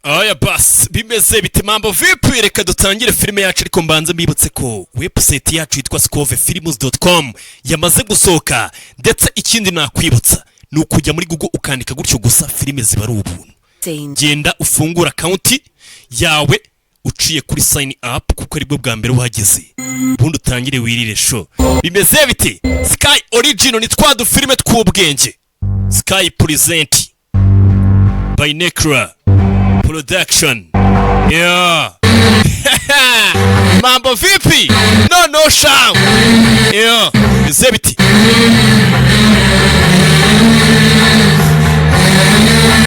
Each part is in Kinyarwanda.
Aya basi, bimeze bite? Mambo vipi? Reka dutangire filime yacu, ariko mbanze mbibutse ko website yacu yitwa scovefilms.com yamaze gusohoka. Ndetse ikindi nakwibutsa ni ukujya muri Google ukandika gutyo gusa, filime ziba ari ubuntu. Genda ufungura account yawe uciye kuri sign up, kuko aribwo bwa mbere uhageze, ubundi utangire wirire show. Bimeze bite? Sky Original ni twa dufilime tw'ubwenge. Sky present by Necra Production. Yeah, mambo vipi? No no shaw. Yeah, bimeze biti?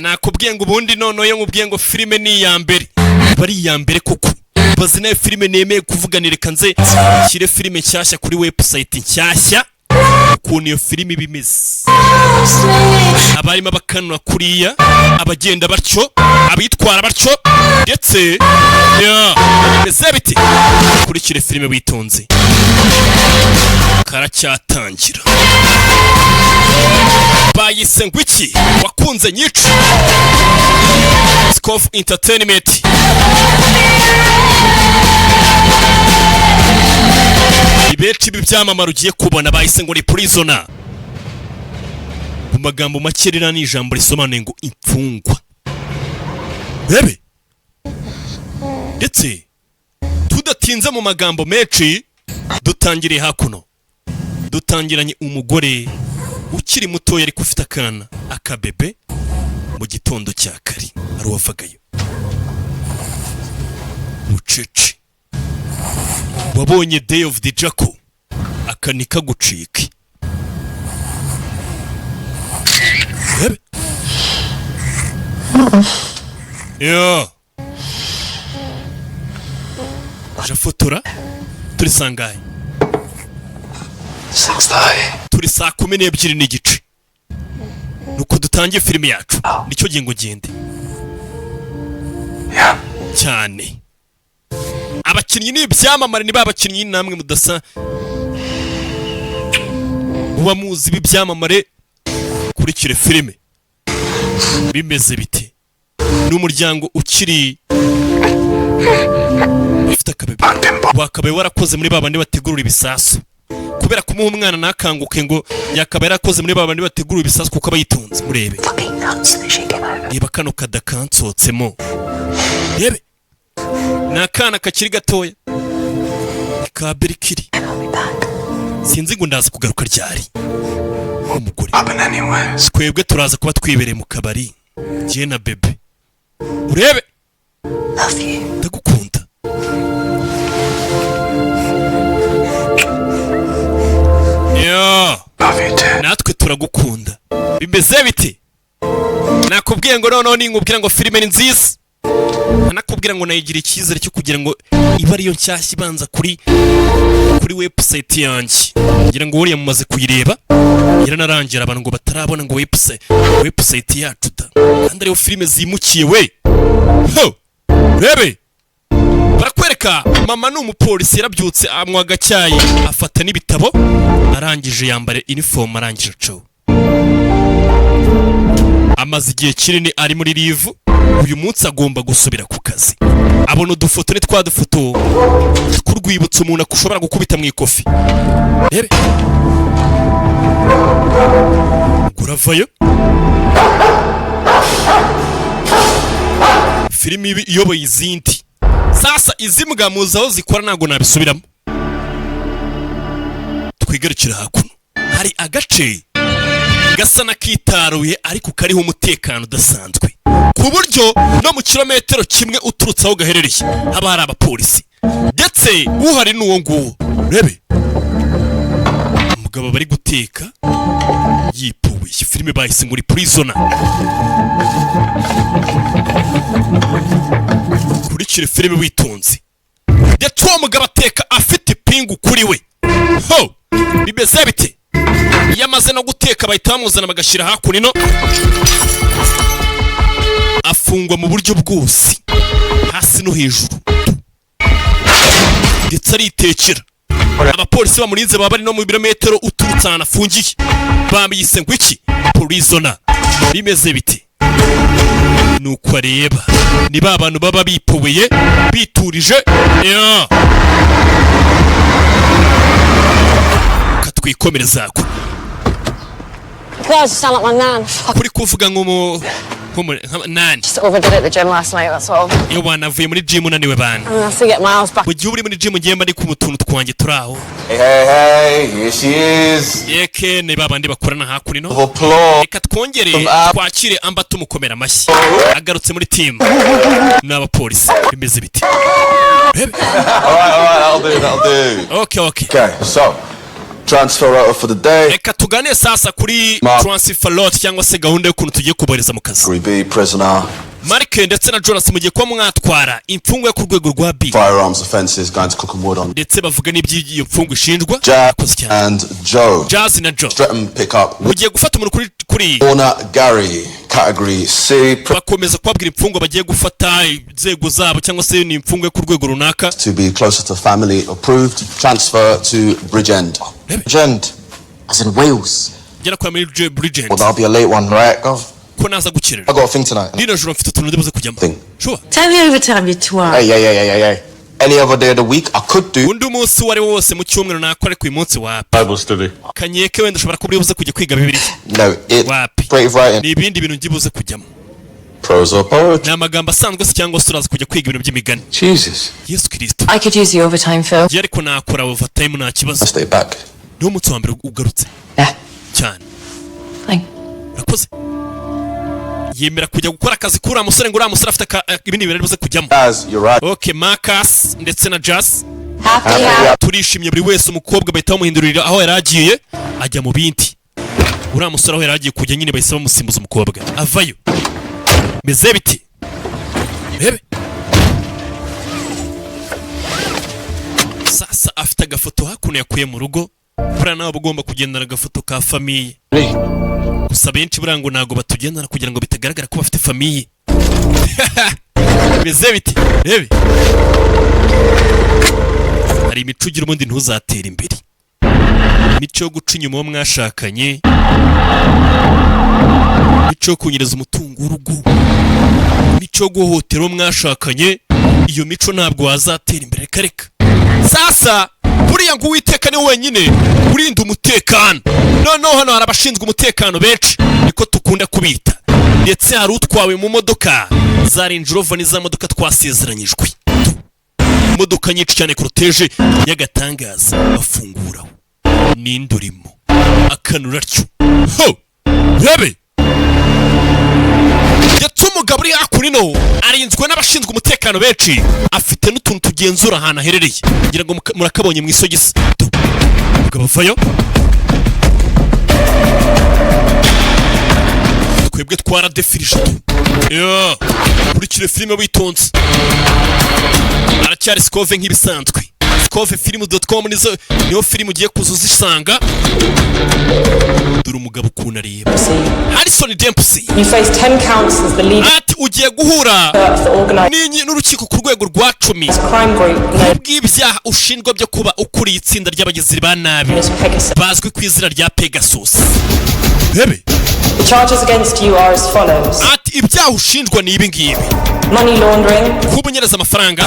Nakubwiye ngo ubundi noneho iyo nkubwiye ngo filime ni iya mbere, iba ari iya mbere koko. Bazi nayo filime nemeye kuvuganira. Reka nze nshyire filime nshyashya kuri website nshyashya, ukuntu iyo filime iba imeze, abarimo abakanura kuriya, abagenda batyo, abitwara batyo, ndetse yeah, bimeze biti? Kurikire filime witonze, karacyatangira. Bayise ngo iki? Wakunze nyica Scoff Entertainment. Ni benshi b'ibyamamare ugiye kubona. Bahise ngo ni Prisoner. Mu magambo make ririya ni ijambo risobanuye ngo imfungwa. Bebe, ndetse tudatinze mu magambo menshi, dutangiriye hakuno. Dutangiranye umugore ukiri mutoya ariko ufite akana, akabebe. Mu gitondo cya kare hari uwavagayo bucece. Wabonye Day of the Jackal, aka ntikagucike. Rebe. Yeah. Aje afotora. Turi sangahe? 6:30. Turi saa 12:30, nuko dutangiye filime yacu. Nicyo gihe ngo ngende. Yeah. Cyane, abakinnyi ni ibyamamare, ni ba bakinnyi namwe mudasa muba muzi b'ibyamamare. Kurikire filime. Bimeze bite? Ni umuryango ukiri ufite akabebe. Wakabaye warakoze muri ba bandi bategurura ibisasu, kubera kumuha umwana ntakanguke, ngo yakabaye yarakoze muri ba bandi bategurura ibisasu, kuko aba yitonze. Murebe. Fucking nuts that she came over. Reba kano kada kansohotsemo, rebe, ni akana kakiri gatoya ka berikiri. I'll be back. Sinzi ngo ndaza kugaruka ryari. Umugore. Up and anyways. Twebwe turaza kuba twibereye mu kabari, njye na bebe. Urebe. Love you. Ndagukunda. Yeah. Love you too. Natwe turagukunda. Bimeze bite? Nakubwiye ngo noneho ninkubwira ngo filime ni nziza, nkanakubwira ngo nayigira icyizere cyo kugira ngo ibe ariyo nshyashya ibanza kuri website yanjye, ngira ngo buriya mumaze kuyireba, yaranarangira abantu ngo batarabona ngo website yacu da, kandi ariyo filime zimukiye we. Ho! Rebe, barakwereka mama ni umupolisi, yarabyutse, anywa agacyayi, afata n'ibitabo, arangije yambara inifomu, arangije acaho. Amaze igihe kinini ari muri leave, uyu munsi agomba gusubira ku kazi. Abona udufoto, ni twa dufoto tw'urwibutso umuntu ashobora gukubita mu ikofi. Rebe, uravayo. Filimi iba iyoboye izindi. Sasa izi mbwa muzi aho zikora, ntabwo nabisubiramo. Twigarukira hakuno, hari agace gasa n'akitaruye ariko kariho umutekano udasanzwe, ku buryo no mu kilometero kimwe uturutse aho gaherereye haba hari abapolisi, ndetse uhari ni uwo nguwo. Urebe umugabo bari guteka yipuwe. Iyi filime bahise ngo ni Prisoner. Kurikira filime witonze. Ndetse uwo mugabo ateka afite ipingu kuri we. Ho, bimeze bite? Iyo amaze no guteka bahita bamuzana bagashyira hakuno. Ino afungwa mu buryo bwose, hasi no hejuru, ndetse aritekera. Abapolisi bamurinze baba bari no mu birometero uturutse ahantu afungiye. Bamwise ngo iki? Prisoner. Bimeze bite? Nuko areba ni ba bantu baba bipoweye, biturije ya. Katwikomereza ko God, you sound like my nan. Fuck. Kuri kuvuga nka nani? Just overdid it at the gym last night, that's all. Iyo wanavuye muri gym unaniwe bana. I'm gonna have to get miles back. Mu gihe uri muri gym, ngiye mba ndi ku tuntu twanjye turi aho. Hey, hey, hey, here she is. Yeke ni ba bandi bakorana hakuno. Of applause. Reka twongere twakire Amba, tumukomera amashyi, agarutse muri team n'abapolisi. Bimeze biti? Rebe. All right, that'll do, that'll do. Okay. Okay, so, transfer rota for the day. Reka tugane sasa kuri transfer rota cyangwa se gahunda y'ukuntu tugiye kubohereza mu kazi. 3B prisoner, Mark ndetse na Jonas, mugiye kuba mwatwara imfungwa yo ku rwego rwa B. firearms offences, going to Cookham Wood on Ndetse bavuga n'iby'iyo mfungwa ishinjwa. Jazz Akoze cyane. and Joe. Jazz na Joe. Streatham pick up Mugiye gufata umuntu kuri Warner Gary, category C, bakomeza kubabwira imfungwa bagiye gufata, inzego zabo, cyangwa se ni imfungwa yo ku rwego runaka. to be closer to family approved. Transfer to Bridgend. Bridgend. As in Wales. Ngera kwa muri Bridgend. Well, that'll be a late one, right, Gov? Ko naza gukerera. I got a thing tonight. Nino joro mfite utuntu ndibuze kujyamo. Thing. Sure. Tell me overtime, you twat. Hey, hey, hey, hey, hey, hey. Any other day of the week, I could do. Undi munsi uwo ari wo wose mu cyumweru nakora, ariko uyu munsi wapi. Bible study. Kanyeke wenda ushobora kuba uri buze kujya kwiga Bibiliya. No, it. Wapi. Creative writing. Ni ibindi bintu ngibuze kujyamo. Prose or poetry. Ni amagambo asanzwe se, cyangwa se uraza kujya kwiga ibintu by'imigani? Jesus. Yesu Kirisito. I could use the overtime, Phil. Njye ariko nakora overtime, nta kibazo. Stay back. Niwo munsi wa mbere ugarutse. Yeah. Cyane. Thank. Urakoze. Yemera kujya gukora akazi k'uriya musore, ngo uriya musore afite ibindi bintu ari buze kujyamo. Jazz, you're right. Okay, Marcus ndetse na Jazz. Happy, happy. Turishimye buri wese. Umukobwa bahita bamuhindurira aho yari agiye, ajya mu bindi. Uriya musore aho yari agiye kujya nyine bahise bamusimbuza umukobwa, avayo. Meze biti? Rebe sasa afite agafoto hakuno yakuye mu rugo. Buriya nawe uba ugomba kugendana agafoto ka famille. Gusa benshi buriya ngo ntabwo batugendana kugira ngo bitagaragara ko bafite famille. Meze biti? Rebe, hari imico ugira ubundi ntuzatere imbere: imico yo guca inyuma uwo mwashakanye, imico yo kunyereza umutungo w'urugo, imico yo guhohotera uwo mwashakanye. Iyo mico ntabwo wazatera imbere. Reka reka. Sasa buriya ngo Uwiteka ni we wenyine urinda umutekano. Noneho hano hari abashinzwe umutekano benshi, niko tukunda kubita. Ndetse hari utwawe mu modoka za Range Rover, n'iza modoka twasezeranyijwe, imodoka nyinshi cyane, cortège y'agatangaza. Bafunguraho, ninde urimo akanura atyo? Ho rebe, ndetse umugabo uri hakuno arinzwe n'abashinzwe umutekano benshi, afite n'utuntu tugenzura ahantu aherereye. Ngira ngo murakabonye mu isogisi. Tu. Umugabo avayo. Twebwe twaradefirije tu. Yeah. Kurikira filime witonze. Aracyari Sikove nk'ibisanzwe. Sikove film.com nizo niyo filime ugiye kuza uzisanga. Dore umugabo ukuntu areba. Harrison Dempsey. You face 10 counts as the leader Ati ugiye guhura of the organized n'urukiko ku rwego rwa 10 crime group known bw'ibyaha ushinjwa byo kuba ukuriye itsinda ry'abagizi ba nabi as Pegasus. bazwi ku izina rya Pegasus. Bebe. The charges against you are as follows: Ati ibyaha ushinjwa ni ibi ngibi: money laundering, kuba unyereza amafaranga,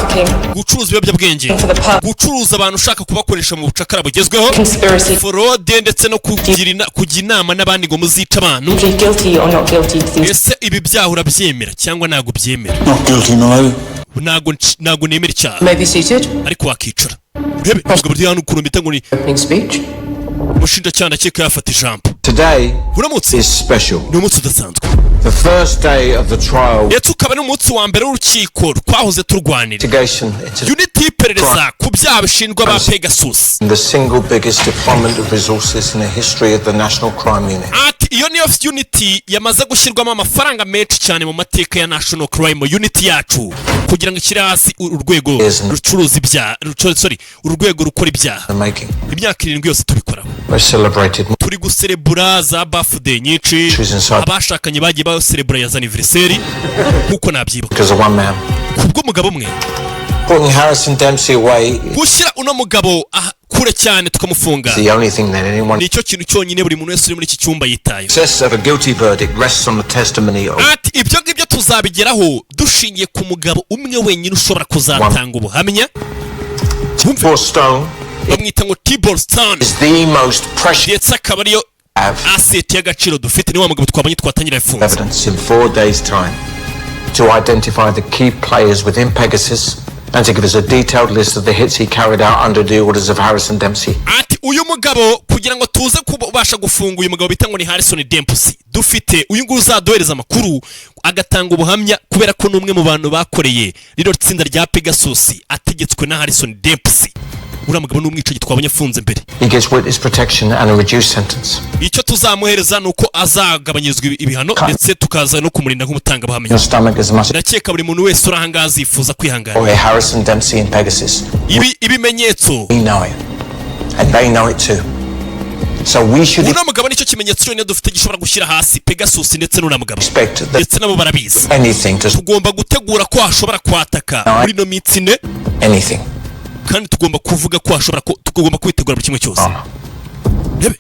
gucuruza ibiyobyabwenge, for the purpose gucuruza abantu ushaka kubakoresha mu bucakara bugezweho, conspiracy forode, ndetse no kujya inama n'abandi ngo muzice abantu. plead guilty or not guilty to these Ese ibi byaha urabyemera cyangwa ntabwo ubyemera? Not guilty, my lady. Ntabwo nemera icyaha. May be seated. Ariko wakicara. Urebe ubwo buryo hano ukuntu bita ngo ni Opening speech. umushinjacyaha, ndakeka yafata ijambo. Today Uramutse is special. ni umunsi udasanzwe. The first day of the trial Ndetse ukaba ari umunsi wa mbere w'urukiko twahoze turwanira, investigation into unit y'iperereza ku byaha bishinjwa ba Pegasus. the single biggest deployment of resources in the history of the National Crime Unit. Ati iyo niyo unit yamaze gushyirwamo amafaranga menshi cyane mu mateka ya National Crime Unit yacu, kugira ngo ishyire hasi urwego rucuruza ibyaha, sorry, urwego rukora ibyaha. The making. Imyaka 7 yose tubikoraho. We celebrated Turi guserebura za birthday nyinshi, abashakanye bagiye baserebura ya za anniversaire, nkuko nabyibuka. because of one man. Kubw'umugabo umwe. Putting Harrison Dempsey away Gushyira uno mugabo Kure cyane tukamufunga. The only thing that anyone Nicyo kintu cyonyine buri muntu wese uri muri iki cyumba yitayeho. Success of a guilty verdict rests on the testimony of Ati ibyo ngibyo tuzabigeraho dushingiye ku mugabo umwe wenyine ushobora kuzatanga ubuhamya. Tibor Stone Bamwita ngo Tibor Stone. is the most precious Ndetse akaba ariyo asset y'agaciro dufite. Ni wa mugabo twabonye twatangira yafunze. evidence in 4 days' time to identify the key players within Pegasus and to give us a detailed list of the hits he carried out under the orders of Harrison Dempsey. Ati uyu mugabo, kugira ngo tuze kubasha gufunga uyu mugabo bita ngo ni Harrison Dempsey, dufite uyu nguyu uzaduhereza amakuru agatanga ubuhamya, kubera ko ni umwe mu bantu bakoreye rino tsinda rya Pegasus ategetswe na Harrison Dempsey. Uriya mugabo ni umwicanyi twabonye afunze mbere. He gets witness protection and a reduced sentence. Icyo tuzamuhereza ni uko azagabanyirizwa ibihano, ndetse tukaza no kumurinda nk'umutangabuhamya. Your stomach as much Ndakeka buri muntu wese uri ahangaha azifuza kwihangana. or Harrison Dempsey and Pegasus. Ibi ibimenyetso. We know it. And they know it too. So we should Uno mugabo nicyo kimenyetso cyonyine dufite gishobora gushyira hasi Pegasus ndetse n'uriya mugabo, expect that ndetse nabo barabizi. anything to Tugomba gutegura ko hashobora kwataka muri ino minsi 4. anything. Kandi tugomba kuvuga ko hashobora ko tugomba kwitegura buri kimwe cyose. Rebe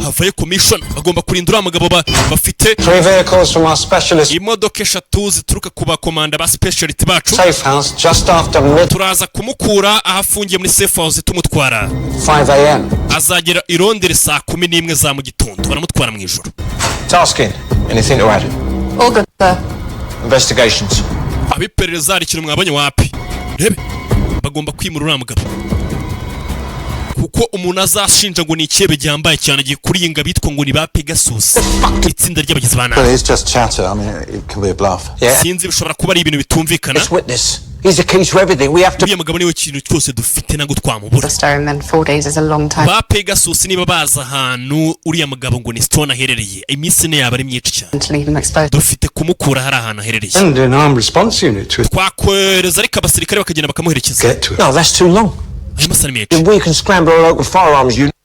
havayo commission, bagomba kurinda uriya mugabo, bafite Three vehicles from our specialist imodoka eshatu zituruka ku bakomanda ba specialist bacu. safe house just after mid Turaza kumukura aho afungiye muri safe house tumutwara. 5 a.m. Azagera i Londres saa 11 za mu gitondo, baramutwara mu ijoro. Tasking. Anything to add? All good, sir. Investigations. Abiperereza, hari ikintu mwabonye? Wapi. Rebe bagomba kwimura uriya mugabo, kuko umuntu azashinja ngo ni ikihebe gihambaye cyane gikuriye ingabo bitwa ngo ni ba Pegasus, itsinda ry'abagizi ba nabi. But it's just chatter. I mean, it can be a bluff. Yeah. Sinzi, bishobora kuba ari ibintu bitumvikana. This witness. He's the key to everything. We have to Uriya mugabo niwe kintu cyose dufite, ntabwo twamubura. Stone, then 4 days is a long time Ba Pegasus niba bazi ahantu uriya mugabo ngo ni Stone aherereye, iminsi 4 yaba ari myinshi cyane. to leave him exposed. Dufite kumukura hari ahantu aherereye. Send an armed response unit to Twakohereza ariko abasirikare bakagenda bakamuherekeza. get to it. No, that's too long. Ayo masaha ni menshi. We can scramble a local firearms unit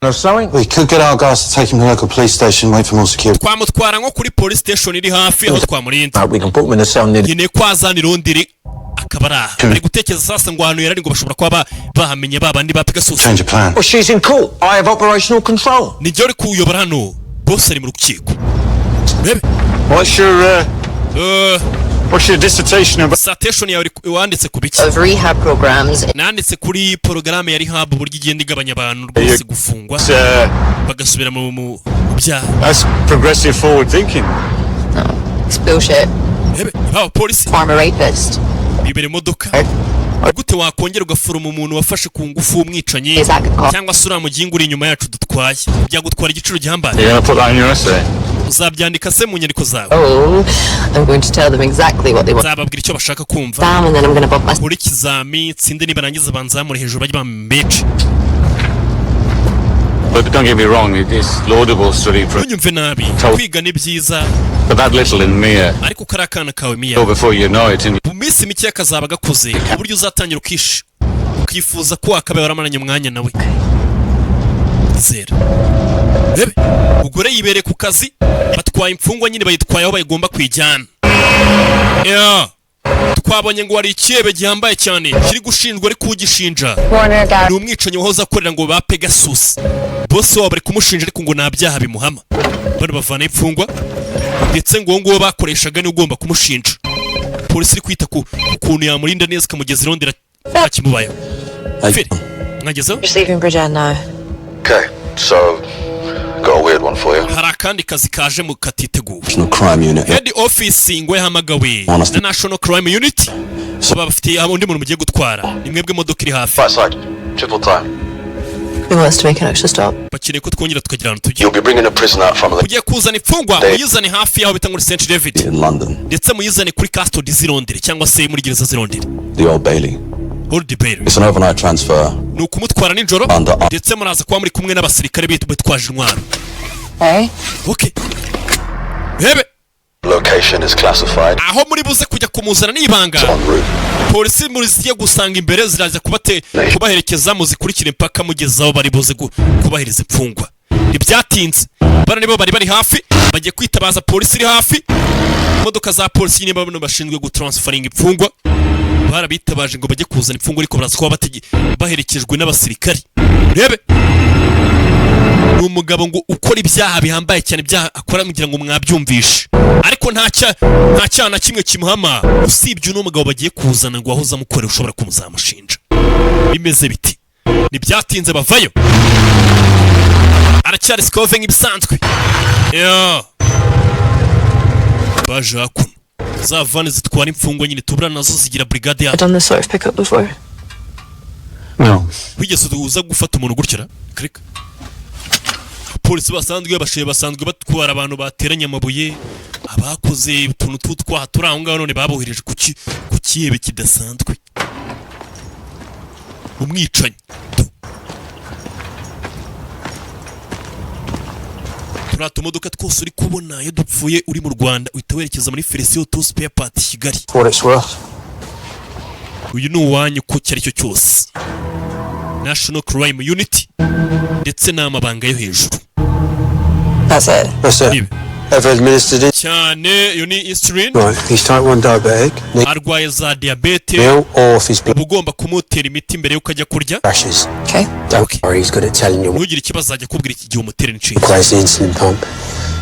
or something. We could get our guys to take him to the local police station, wait for more security. Twamutwara nko kuri police station iri hafi aho twamurinda. We can put him in a cell near Nkeneye ko azana irondere akaba ari aha. Ari gutekereza sasa ngo ahantu yarari ngo bashobora kuba bahamenye ba bandi ba Pegasus. Change of plan. Well, she's in court. I have operational control. Ni jye uri kuwuyobora hano, boss ari mu rukiko. Rebe. What's your dissertation about? Dissertation yawe wanditse ku biki? Of rehab programs. Nanditse kuri porogaramu ya rehab, uburyo igenda igabanya abantu rwose gufungwa bagasubira mu byaha. That's progressive forward thinking. It's bullshit. Rebe baba polisi. Former rapist. Bibera imodoka. Gute wakongera ugaforoma umuntu wafashe ku ngufu w'umwicanyi Is that good? cyangwa se uriya mugingo uri inyuma yacu dutwaye, byagutwara igiciro gihambaye. You're gonna put that in your essay? Uzabyandika se mu nyandiko zawe? Oh, I'm going to tell them exactly what they want. Nzababwira icyo bashaka kumva. Down and then I'm going to bob my Nkore ikizami tsinde, nibarangiza banzamure hejuru bajye bambece. But don't get me wrong, it is laudable study for Ntunyumve nabi, kwiga ni byiza. but that little in Mia, Ariko kariya kana kawe Miya, before you know it, and mu minsi mike kazaba gakuze ku buryo uzatangira ukifuza ko wakabaye waramaranye umwanya nawe. Zera rebe umugore yibereye ku kazi, batwaye imfungwa nyine, bayitwaye aho bayigomba kuyijyana. Yeah. Twabonye ngo hari ikihebe gihambaye cyane kiri gushinjwa, ariko ugishinja Warner Gar ni umwicanyi wahoze akorera ngo ba Pegasus. Bose wabo bari kumushinja, ariko ngo nta byaha bimuhama. Bano bavana imfungwa, ndetse ngo uwo nguwo bakoreshaga niwe ugomba kumushinja. Polisi iri kwita ku kuntu yamurinda neza ikamugeza i Londres ntakimubayeho. Phil, mwagezeho? Just leaving Bridgend now. Okay, so got a weird one for you. Hari akandi kazi kaje mu katiteguwe. National Crime Unit. Head office ngo yahamagawe Honestly. na National Crime Unit, baba bafite undi muntu mugiye gutwara. Ni mwebwe modoka iri hafi. Right side, triple time. Who wants to make an extra stop? Bakeneye ko twongera tukagira ahantu tujya. You'll be bringing a prisoner from the Ugiye kuzana imfungwa, muyizane hafi y'aho bita muri St David in London, ndetse muyizane kuri custody z'i Londres cyangwa se muri gereza z'i Londres. the Old Bailey. Old Bailey. It's an overnight transfer. Ni ukumutwara nijoro, Under ndetse muraza kuba muri kumwe n'abasirikare bitwaje intwaro. Hey? Okay, rebe. Location is classified. Aho muri buze kujya kumuzana n'ibanga. En route. Polisi muri zigiye gusanga imbere ziraza kubaherekeza, muzikurikire mpaka mugeze aho bari buze kubahereza imfungwa. Ntibyatinze, bano nibo bari bari hafi, bagiye kwitabaza polisi iri hafi, imodoka za polisi nyine, bano bashinzwe gutransferinga imfungwa. Barabitabaje ngo bajye kuzana imfungwa, ariko baraza kuba baherekejwe n'abasirikari. Rebe, ni umugabo ngo ukora ibyaha bihambaye cyane, ibyaha akora mugira ngo mwabyumvishe, ariko nta cyaha na kimwe kimuhama usibye uno mugabo bagiye kuzana ngo wahoze amukorera ushobora kumuzamushinja. Bimeze biti? Ntibyatinze bavayo, aracyari Sikove nk'ibisanzwe. Yo. Baje hakuno, za van zitwara imfungwa nyine tubura nazo zigira brigade I've yazo. done this sort of pickup before. No. Wigeze uza gufata umuntu gutya ra? Krika polisi basanzwe bashoye, basanzwe batwara abantu bateranye amabuye, abakoze utuntu tw'utwaha turi aho ngaho. None babohereje ku kihebe kidasanzwe, umwicanyi. Tu. Turiya tumodoka twose uri kubona, iyo dupfuye uri mu Rwanda uhita werekeza muri Felisiyo tu spare part Kigali. For what it's worth. Uyu ni uwanyu ku icyo ari cyo cyose, National Crime Unit, ndetse n'amabanga yo hejuru. That's it. That's it. Ibi. Ever administered it? Cyane, iyo ni insulin. Right. He's type 1 diabetic. Arwaye za diyabete. Meal or if his blood Uba ugomba kumutera imiti mbere y'uko ajya kurya. crashes. Okay. Don't worry, he's good at telling you Ntugire ikibazo, azajya akubwira iki gihe umutera inshinge. requires the insulin pump.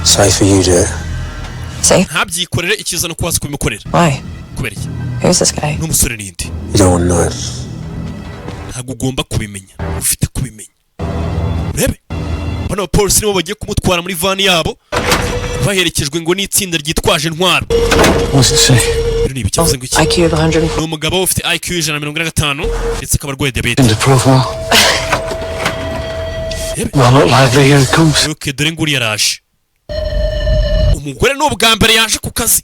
Safe for you to do it. Safe? Ntabyikorere, icyiza no kubaza kubimukorera. Why? Kubera iki? Who's this guy? N'umusore n'indi. You don't want to know. Ntabwo ugomba kubimenya, ufite kubimenya. Urebe bano bapolisi nibo bagiye kumutwara muri van yabo, baherekejwe ngo n'itsinda ryitwaje intwaro. What's it say? Rero ni ibiki? Avuze ngo iki? IQ of 104. Ni umugabo ufite IQ 145, ndetse akaba arwaye diyabete. Into profile. Well, look lively, here it comes. Ok, dore nguriya yaraje. Umugore ni ubwa mbere yaje ku kazi,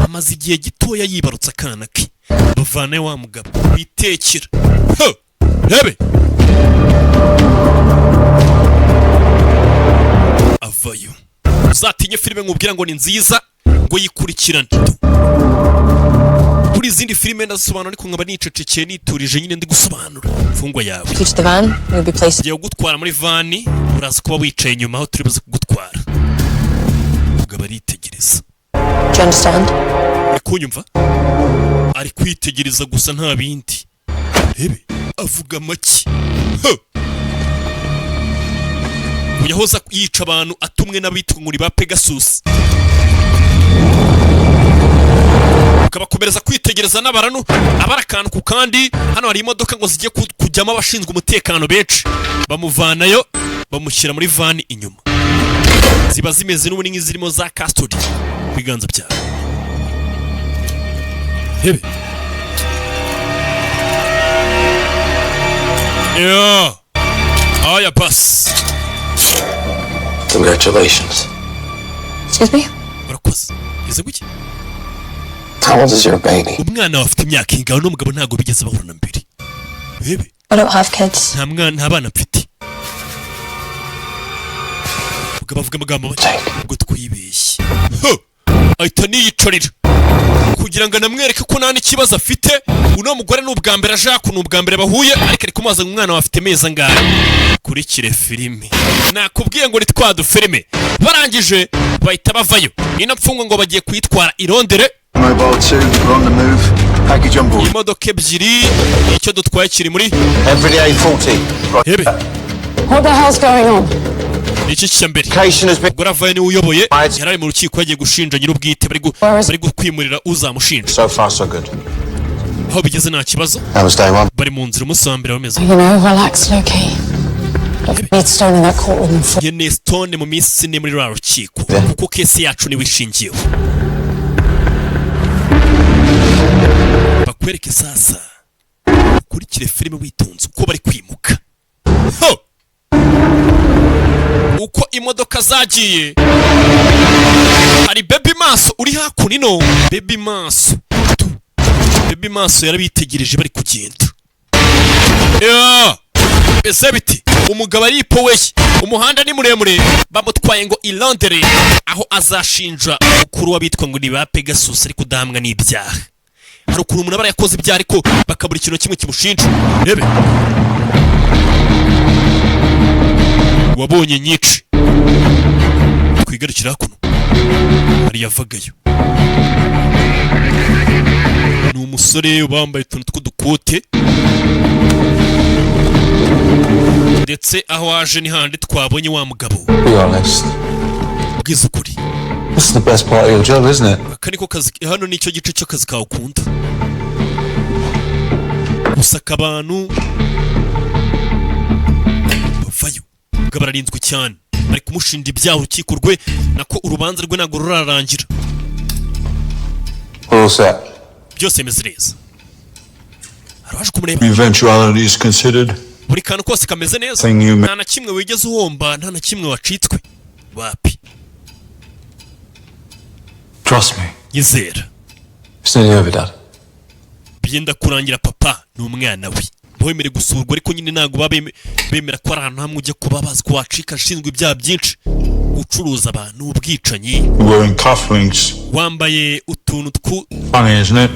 amaze igihe gitoya yibarutse akana ke. Bavane wa mugabo witekera. Ho! Rebe, avayo. Uzatinye filime nkubwira ngo ni nziza, ngo yikurikirane. Kuri izindi filime ndazisobanura, ariko nkaba nicecekeye, niturije nyine, ndi gusobanura imfungwa yawe. You to the van. You'll be placed. Ngiye kugutwara muri van, uraza kuba wicaye inyuma aho turi buze kugutwara. Umugabo aritegereza. Do you understand? Ari kunyumva, ari kwitegereza gusa, nta bindi. Rebe, avuga make. Ho! Uyu yahoze yica abantu atumwe n'abitwa ngo ni ba Pegasus. Ukabakomereza kwitegereza n'abaranu abari akantu ku kandi. Hano hari imodoka ngo zigiye kujyamo abashinzwe umutekano benshi, bamuvanayo bamushyira muri van inyuma. Ziba zimeze n'ubundi nk'izirimo za custody ku biganza byabo. Hebe ya aya basi. Congratulations. Excuse me? Urakoze. Ngeze guki? How old is your baby? Umwana wawe afite imyaka ingano? N'umugabo ntabwo bigeze bahura mbere. Bebe. I don't have kids. Nta mwana, nta bana mfite. Ubwo bavuga amagambo make, ubwo twibeshye. Ho! Ahita niyicarira kugira ngo anamwereke ko nta n'ikibazo afite. Uno mugore ni ubwa mbere aje hakuno, ni ubwa mbere bahuye, ariko ari kumubaza ngo umwana wawe afite amezi angahe. Kurikire filime, nakubwiye ngo ni twa dufilime. Barangije bahita bavayo. Ino mfungwa ngo bagiye kuyitwara i Londres. Mobile 2, we're on the move. Package on board. Imodoka ebyiri, icyo dutwaye kiri muri Every A40. Hebe. What the hell's going on? Ni iki cya mbere? Ubwo ravayo niwe uyoboye, yari ari mu rukiko, yagiye gushinja nyir'ubwite, bari kwimurira uzamushinja. So far, so good. Aho bigeze nta kibazo. That was day one. Bari mu nzira, umunsi wa mbere bameze. Relax, Loki. Need Stone in that courtroom in 4 Nkeneye Stone mu minsi 4 muri ruriya rukiko, kuko case yacu niwe ishingiyeho. Bakwereke sasa, ukurikire filime witonze uko bari kwimuka. Ho! Uko imodoka zagiye, hari Baby Maso uri hakuno. Ino Baby Maso Tu. Baby Maso yarabitegereje bari kugenda. Yeah! Ese biti? Umugabo aripoweye, umuhanda ni muremure. Bamutwaye ngo i Londres, aho azashinja umukuru w'abitwa ngo ni ba Pegasus, ariko udahamwa n'ibyaha. Hari ukuntu umuntu aba yakoze ibyaha ariko bakabura ikintu kimwe kimushinja. Rebe, wabonye nyinshi. Twigarukira hakuno, hari yavagayo ni umusore. Umusore uba wambaye utuntu tw'udukote, ndetse aho aje ni handi twabonye wa mugabo. Be honest. Bwiza ukuri. This is the best part of your job, isn't it? Aka niko kazi, hano nicyo gice cy'akazi kawe ukunda, gusaka abantu bavayo. Ubwo bararinzwe cyane, bari kumushinja ibyaha. Urukiko rwe, nako urubanza rwe ntabwo rurarangira. We're all set. Byose bimeze neza, hari abaje kumureba. Eventualities considered. Buri kantu kose kameze neza. Thing you Nta na kimwe wigeze uhomba, nta na kimwe wacitswe, wapi. Trust me. Yizera. It's nearly over, Dad. Byenda kurangira, papa. Ni umwana we ntiwemere gusurwa, ariko nyine ntabwo baba bemera ko ari ahantu hamwe ujya kuba bazi ko wacika. Ashinzwe ibyaha byinshi, gucuruza abantu, ubwicanyi. Wearing cufflinks. Wambaye utuntu twu Funny, isn't it?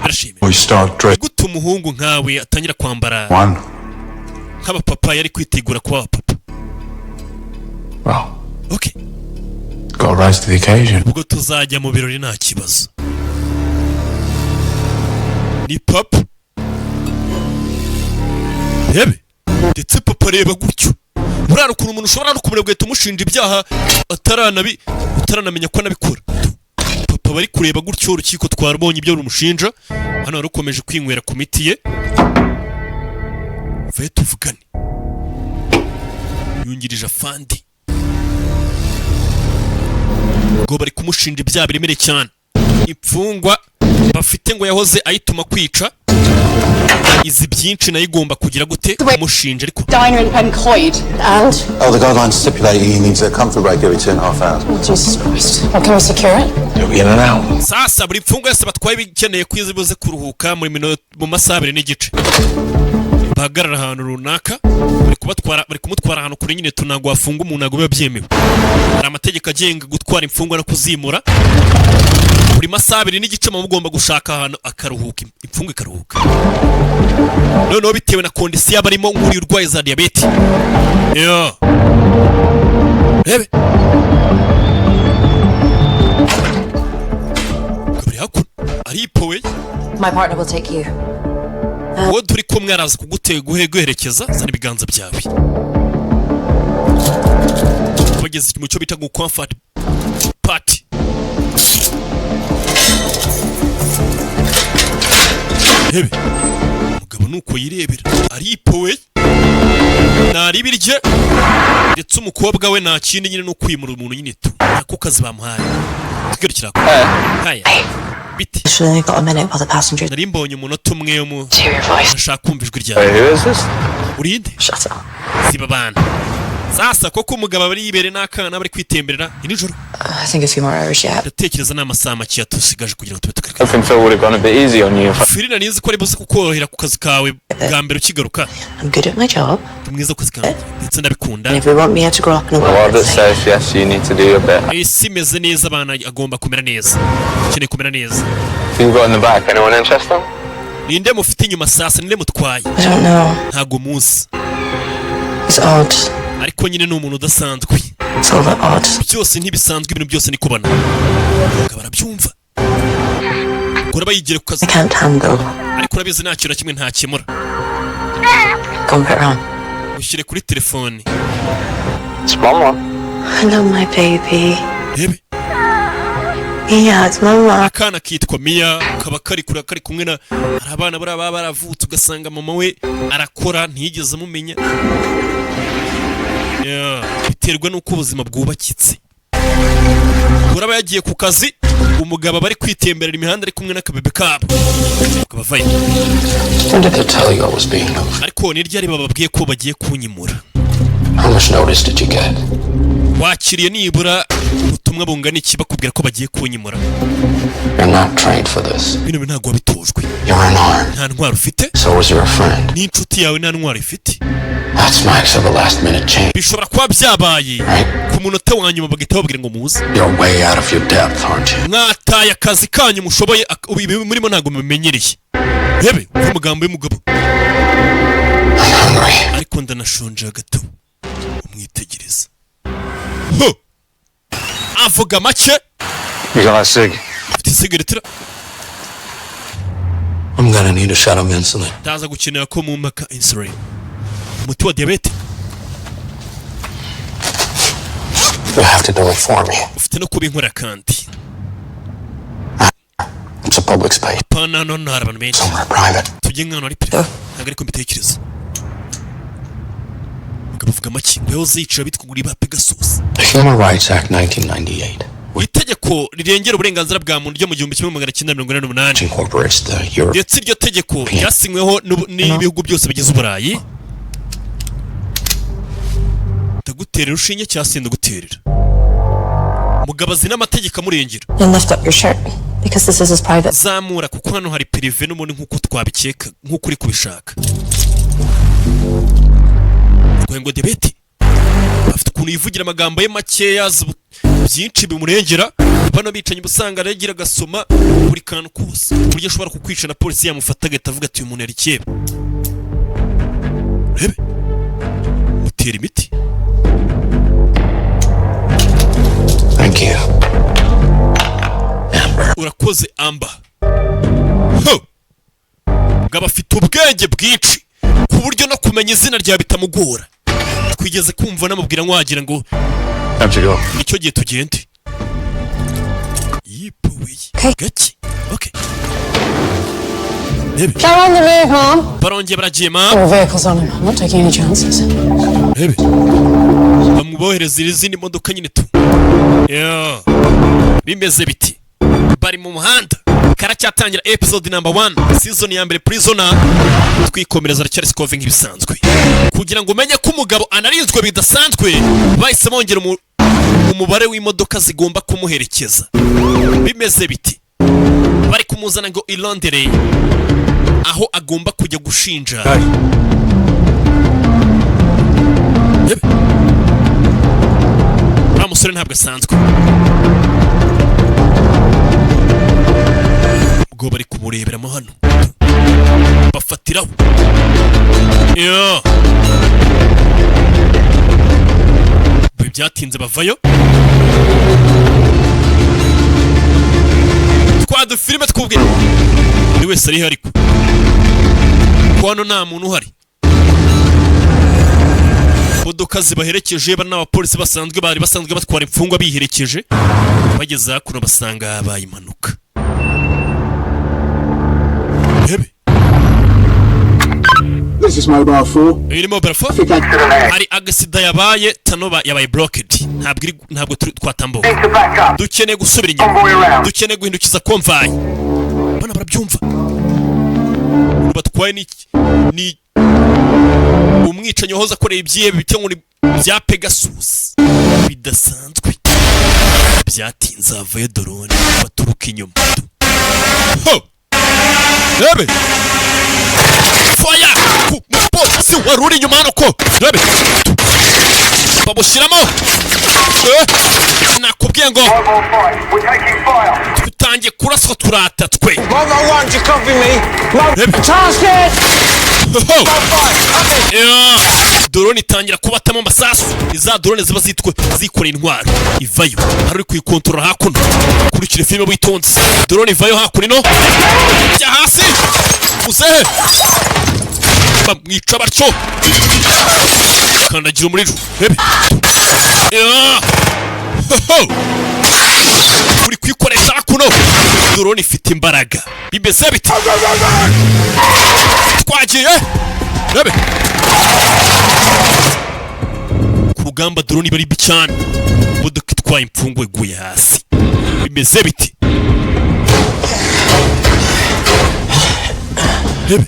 Arashimira. We start dressing. Gute umuhungu nkawe atangira kwambara One. nk'abapapa? Yari kwitegura kuba abapapa. Well, Okay. gotta rise to the occasion. Ubwo tuzajya mu birori, nta kibazo. Ni papa, rebe, ndetse papa areba gutyo. Buriya ukuntu umuntu ushobora no kumureba ugahita umushinja ibyaha utaranamenya ko anabikora. Papa bari kureba gutyo, urukiko twarubonye ibyo rumushinja. Hano wari ukomeje kwinywera ku miti ye. Vaye tuvugane. Yungirije afandi ngo bari kumushinja ibyaha biremereye cyane. Imfungwa bafite ngo yahoze ayituma kwica, izi byinshi, nayo igomba kugira gute kumushinja ariko. Diner in Pencoed. And? Oh, the guidelines stipulate he needs a comfort break every 2.5 hours. Oh, Jesus Christ. Well, can we secure it? You'll be in and out. Sasa buri mfungwa yose batwaye bikeneye ko izi kuruhuka muri mu masaha 2.5, bahagarara ahantu runaka. Bari kubatwara, bari kumutwara ahantu kure nyine tu. Ntabwo wafunga umuntu, ntabwo biba byemewe. Hari amategeko agenga gutwara imfungwa no kuzimura. Buri masaha 2.5 muba mugomba gushaka ahantu akaruhuka, imfungwa ikaruhuka. Noneho bitewe na condition aba arimo, nk'uriya urwaye za diyabete yo rebe bari hakuno aripowe. My partner will take you. Uwo turi kumwe araza kugutega, guherekeza. Zana ibiganza byawe. Bageze mu cyo bita ngo comfort party. Rebe umugabo nuko yirebera, aripowe, ntaribirye. Ndetse umukobwa we nta kindi nyine, ni ukwimura umuntu nyine tu, nako kazi bamuhaye. Tugarukira aho. Haya, biti. Actually, only got a minute while the passengers. Nari mbonye umunota umwe mu Hear your voice. Ndashaka kumva ijwi ryawe. Who is this? Urinde. Shut up. Siba abana. Sasa koko umugabo aba yibere n'akana, bari kwitemberera, ni nijoro. I think a few more hours yet. Ndatekereza ni amasaha make tusigaje kugira ngo tube tugaruka. Hoping Phil would have gone a bit easy on you if Phil, nari nzi ko ari buze kukorohera ku kazi kawe bwa mbere ukigaruka. I'm good at my job. Ndi mwiza ku kazi kanjye ndetse ndabikunda. And if we want Mia to grow up in a The world world that that's safe, says yes, you need to do your bit. Isi imeze neza, abana agomba kumera neza, ukeneye kumera neza. Who you got in the back? Anyone interesting? Ninde mufite inyuma sasa? Ninde mutwaye? I don't know. Ntago muzi. It's odd. Ariko nyine ni umuntu udasanzwe. It's all a bit odd. Byose ntibisanzwe, ibintu byose ni kubona. Umugabo arabyumva, ubwo yigira ku kazi. I can't handle. Ariko urabizi, nta kintu na kimwe ntakemura. Go and put her on. Ushyire kuri telefone. It's mama. Hello, my baby. Rebe. Yeah, it's mama. Akana kitwa Miya, kaba kari kure, kari kumwe na, hari abana buriya baba baravutse ugasanga mama we arakora ntiyigeze amumenya. Yeah, biterwa n'uko ubuzima bwubakitse. Uraba yagiye ku kazi, umugabo aba ari kwitemberera imihanda ari kumwe n'akabebe kabo. Umugabo avayo. When did they tell you I was being moved? Ariko ni ryari bababwiye ko bagiye kunyimura? How much notice did you get? Wakiriye nibura ubutumwa bungana iki bakubwira ko bagiye kunyimura? You're not trained for this. Bino bintu ntabwo wabitojwe. You're unarmed. Nta ntwaro ufite. So was your friend. N'inshuti yawe nta ntwaro ifite. That smacks of a last minute change. Bishobora kuba byabaye ku munota wa nyuma, bagahita bababwira ngo muze. You're way out of your depth, aren't you? Mwataye akazi kanyu mushoboye, ubu ibi murimo ntabwo mubimenyereye. Rebe uva amagambo y'umugabo. I'm hungry. Ariko ndanashonje gato. Umwitegereza. Ho! Avuga make. You got a cig? Ufite isigaretira? gonna need a shot of insulin. Ndaza gukenera ko mumpa insulin, umuti wa diyabete. You'll have to do it for me. Ufite no kubinkora kandi. It's a public space. Pana hano hari abantu benshi. Somewhere private. Tujye nk'ahantu hari privé. Ntabwo ariko mbitekereza. Mugabo avuga make ngo yahoze yicara bitwa ngo ba Pegasus. The Human Rights Act 1998, Itegeko rirengera uburenganzira bwa muntu ryo mu 1988, which incorporates the European ndetse iryo tegeko ryasinyweho n'ibihugu byose bigize Uburayi. Ndaguterera urushinge cyangwa se ndaguterera. Mugabo azi n'amategeko amurengera. Then lift up your shirt because this is his private. Zamura kuko hano hari privé n'ubundi nk'uko twabikeka, nk'uko uri kubishaka. Arwaye ngo diyabete. Afite ukuntu yivugira amagambo ye makeya, azi byinshi bimurengera. Bano bicanyi uba usanga aragira agasoma buri kantu kose, ku buryo ashobora kukwica na polisi yamufata agahita avuga ati: "Uyu muntu yari kera." Urebe, mutera imiti. Thank you. Urakoze, Amba. Ho! Ngabo afite ubwenge bwinshi ku buryo no kumenya izina ryawe bitamugora. Twigeze kumva namubwira nwagira ngo Time to go. nicyo gihe tugende. Yipuwe gake. Okay. Rebe. They're on the move, Mom. Barongeye baragiye, ma. All vehicles on him. I'm not taking any chances. Rebe. Bamubohereza izindi modoka nyine tu. Yeah. Bimeze biti? Bari mu muhanda. Karacyatangira episode number 1, season ya mbere, Prisoner. Twikomereza, aracyari Scoving nk'ibisanzwe. Kugira ngo umenye ko umugabo anarinzwe bidasanzwe, bahise bongera umubare w'imodoka zigomba kumuherekeza. Bimeze biti? Bari kumuzana ngo i Londres aho agomba kujya gushinja. Yebe. Uriya musore ntabwo asanzwe. Ubwo bari kumureberamo hano bafatiraho. Yeah. Ibi byatinze bavayo twa dufilime twubwe. Buri wese ariho, ariko ko hano nta muntu uhari. Imodoka zibaherekeje bari n'abapolisi basanzwe, bari basanzwe batwara imfungwa biherekeje. Bageze hakuno basanga habaye impanuka. Rebe. This is Mobile 4. Iyi ni Mobile 4. Hari accident yabaye, tunnel yabaye blocked, ntabwo iri, ntabwo turi twatambuka. Dukeneye gusubira inyuma, dukeneye guhindukiza convoy. Bana barabyumva. Umuntu batwaye ni umwicanyi wahoze akoreye ibyihebe bite ngo ni bya Pegasus bidasanzwe. Byatinze havuye drone, baturuka inyuma. Ho! Rebe, fire ku mupolisi wari uri inyuma hano ko rebe bamushyiramo. Nakubwiye ngo dutangiye kuraswa, turatatswe. Bravo 1, do you copy me? Rebe. Target! Ho! Yeah. Drone itangira kubatamo amasasu. Ni za drone ziba zitwe zikoreye intwaro. Ivayo hari uri kuyikontorora hakuno. Kurikira filime witonze. Drone ivayo hakuno ino jya hasi uzehe bamwica batyo. Kandagira umuriro. Rebe. Yeah. Ho, ho. Uri kuyikoresha hakuno. Drone ifite imbaraga. Bimeze biti? Twagiye. Rebe, ku rugamba drone iba ari mbi cyane. Imodoka itwaye imfungwa iguye hasi. Bimeze biti? Rebe.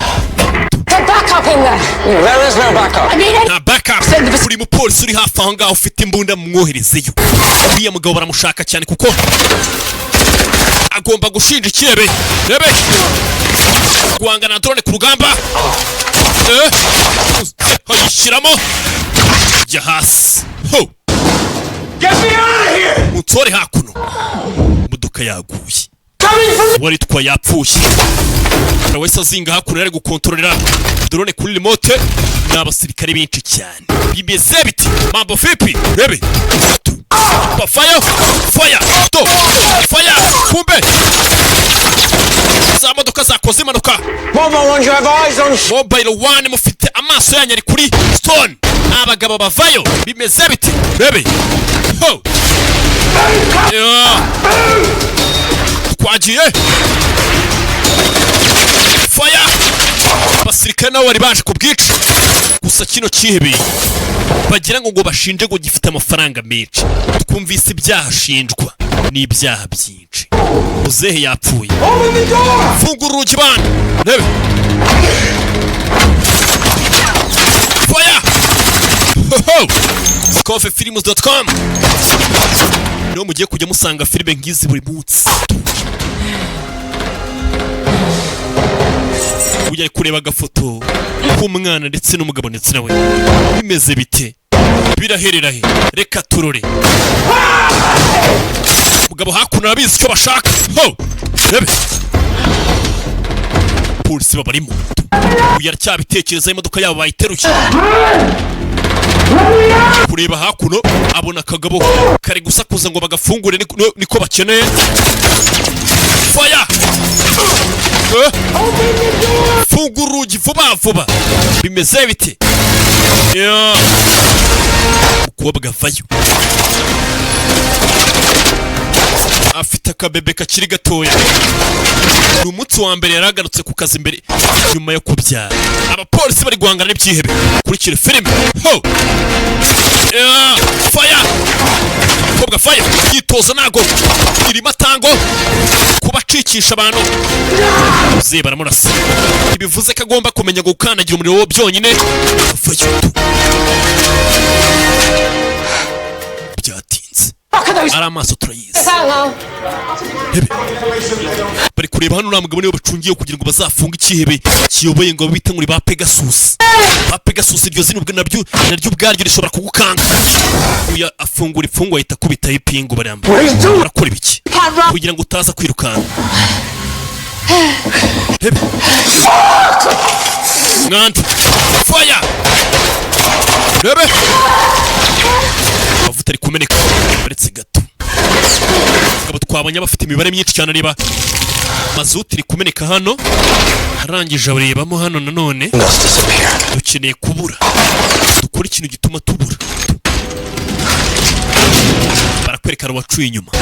Get back up in there! There is no backup. I need it! Nta backup. Buri mupolisi uri hafi aho ngaho ufite imbunda mumwoherezeyo. Uriya mugabo baramushaka cyane kuko agomba gushinja ikirebe. Rebe, guhangana na drone ku rugamba. Ayishyiramo, jya hasi. Ho! Get me out of here! Munsore hakuno. Imodoka yaguye, uwari itwaye yapfuye. Buri wese azinga hakuno yari gukontororera drone kuri remote. Ni abasirikare benshi cyane. Bimeze biti? Mambo vipi? Rebe, bafayo fire to fire. Kumbe za Za modoka zakoze impanuka. Mobile ones, you have eyes on. Mobile one, mufite amaso yanyu ari kuri Stone. Abagabo bavayo, bimeze bite bebe? Ho! Yeah. Twagiye, fire! Abasirikare nabo bari baje ku bwica. Gusa kino cyihebeye bagira ngo bashinje ngo gifite amafaranga menshi. Twumvise ibyaha ashinjwa ni ibyaha byinshi. Muzehe yapfuye. Fungura urugi bana, rebe. Fire! Ho! Scovefilms.com niho mugiye kujya musanga filime nk'izi buri munsi. Ujya kureba agafoto k'umwana ndetse n'umugabo ndetse nawe, bimeze bite? Biraherera he? Reka turore. Mugabo hakuno arabizi icyo bashaka. Ho! Rebe, polisi babarimo. Uyu aracyabitekereza, imodoka yabo bayiteruye. Kureba hakuno abona akagabo kari gusakuza ngo bagafungure, niko bakeneye. Fire! Eh? Fungura urugi vuba vuba! Bimeze bite? Yeah. Umukobwa avayo afite akabebe kakiri gatoya. Ni umunsi wa mbere yaragarutse ku kazi mbere nyuma yo kubyara. Abapolisi bari guhangana n'ibyihebe. Kurikira filime. Ho! Yeah. Fire! Umukobwa fire! Imyitozo ntago irimo atango kubacikisha abantu. Muzehe baramurasa, ntibivuze ko agomba kumenya gukandagira umuriro wo byonyine. Vayo tu. Byatinze, ari amaso turayizi. Hebe bari kureba hano, uriya mugabo niwe bacungiye kugira ngo bazafunge ikihebe kiyoboye ngo bite ngo ni ba Pegasus. Ba Pegasus, iryo zina ubwo naryo ubwaryo rishobora kugukanga. Uyu afungura imfungwa, ahita akubitaho ipingu. Baramba barakora ibiki kugira ngo utaza kwirukanka? Hebe mwanda, fire! Rebe, amavuta ari kumeneka. Uretse gato, abagabo twabonye bafite imibare myinshi cyane. Areba mazuti iri kumeneka hano, arangije arebamo hano nanone. Must disappear. Dukeneye kubura, dukora ikintu gituma tubura. Barakwereka uwacuye inyuma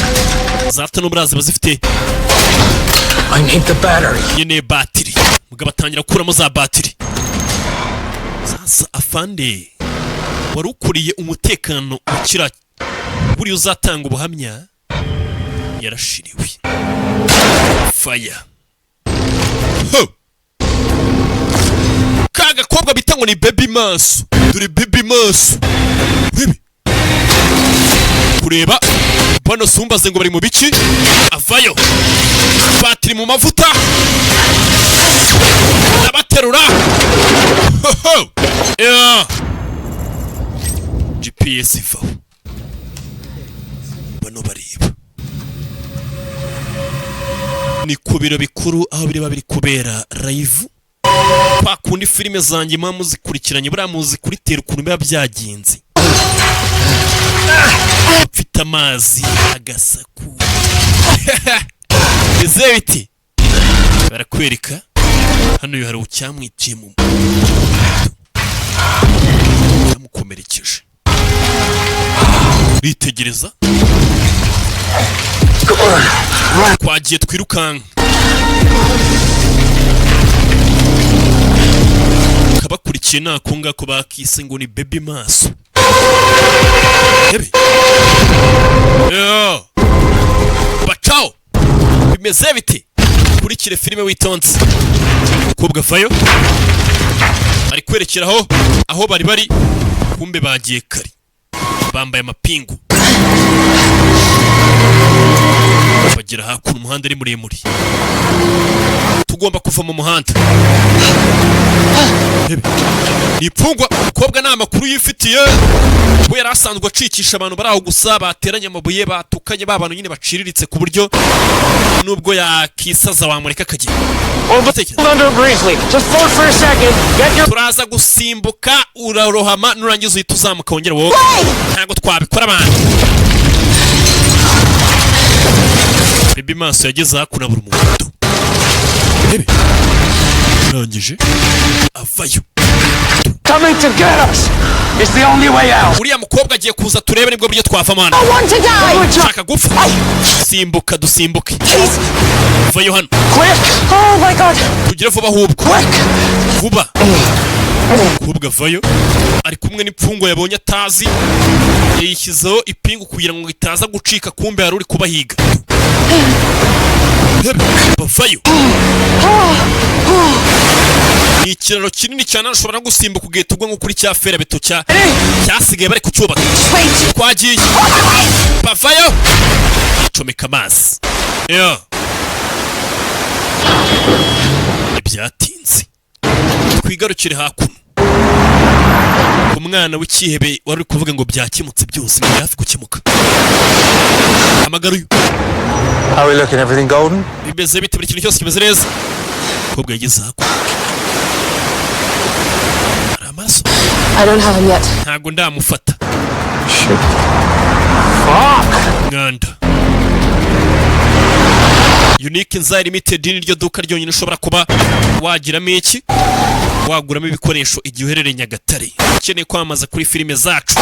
za tano ziba zifite. I need the battery. Nkeneye batiri. Mugabo atangira gukuramo za batiri. Sasa afande wari ukuriye umutekano ukira buriya uzatanga ubuhamya yarashiriwe. Fire! Ho! Ka gakobwa bita ngo ni Baby Maso, dore Baby Maso. Baby kureba bano sumbaze ngo bari mu biki. Avayo batiri mu mavuta, arabaterura. Ho ho! Yeah. GPS ivaho, bano bareba ni ku biro bikuru aho bireba biri kubera live. Kwa kundi filime zanjye muba muzikurikiranye, buriya muzi kuritera ukuntu biba byagenze. Mfite amazi agasaku bize biti. Barakwereka hano uyu hari ucyamwiciye mu cyamukomerekeje, bitegereza. Twagiye, twirukanka. Kabakurikiye nako ngako bakise ngo ni Baby Maso. Ebe. Yo. Bacaho, bimeze biti? Kurikire filime witonze. Umukobwa avayo ari kwerekeraho aho bari bari, kumbe bagiye kare bambaye amapingu. Bagera hakuno, umuhanda ari muremure, tugomba kuva mu muhanda. Ebe. Ni imfungwa. Umukobwa nta makuru yifitiye, we yari asanzwe acikisha abantu bari aho gusa bateranye amabuye, batukanye, ba bantu nyine baciriritse, ku buryo nubwo yakisaza wamureka akagenda. Under briefly. Just float for a second. Get your Turaza gusimbuka, urarohama, nurangiza uhita uzamuka wongere wowe. Ntabwo twabikora abantu. Baby Maso yageze hakuno buri muntu. Rebe, arangije avayo. Coming to get us is the only way out. Uriya mukobwa agiye kuza, turebe nibwo buryo twavamo hano. I want to die! Shaka gupfa? Simbuka, dusimbuke. Vayo hano. Quick! Oh my God! Tugire vuba ahubwo. Quick! Vuba. Umukobwa avayo ari kumwe n'imfungwa yabonye atazi, yayishyizeho ipingu kugira ngo itaza gucika. Kumbe hari uri kubahiga. Rebe, bavayo. Ni ikiraro kinini cyane, ushobora no gusimbuka ugahita ugwa nko kuri cya ferabeto cya cyasigaye bari kucyubaka. Twagiye, bavayo, icomeka amazi. Yeah. Ntibyatinze, twigarukire hakuno ku mwana w'icyihebe wari uri kuvuga ngo byakemutse byose, biri hafi gukemuka. Hamagara uyu. How are we looking? Everything golden? Bimeze bite? Buri kintu cyose kimeze neza? Umukobwa yageze hakuno, hari amaraso. I don't have him yet. Ntabwo ndamufata. Shit. Fuck! Mwanda. Unique Nzai Limited ni ryo duka ryonyine ushobora kuba wagiramo iki, waguramo ibikoresho igihe uherereye Nyagatare. Ukeneye kwamamaza kuri filime zacu,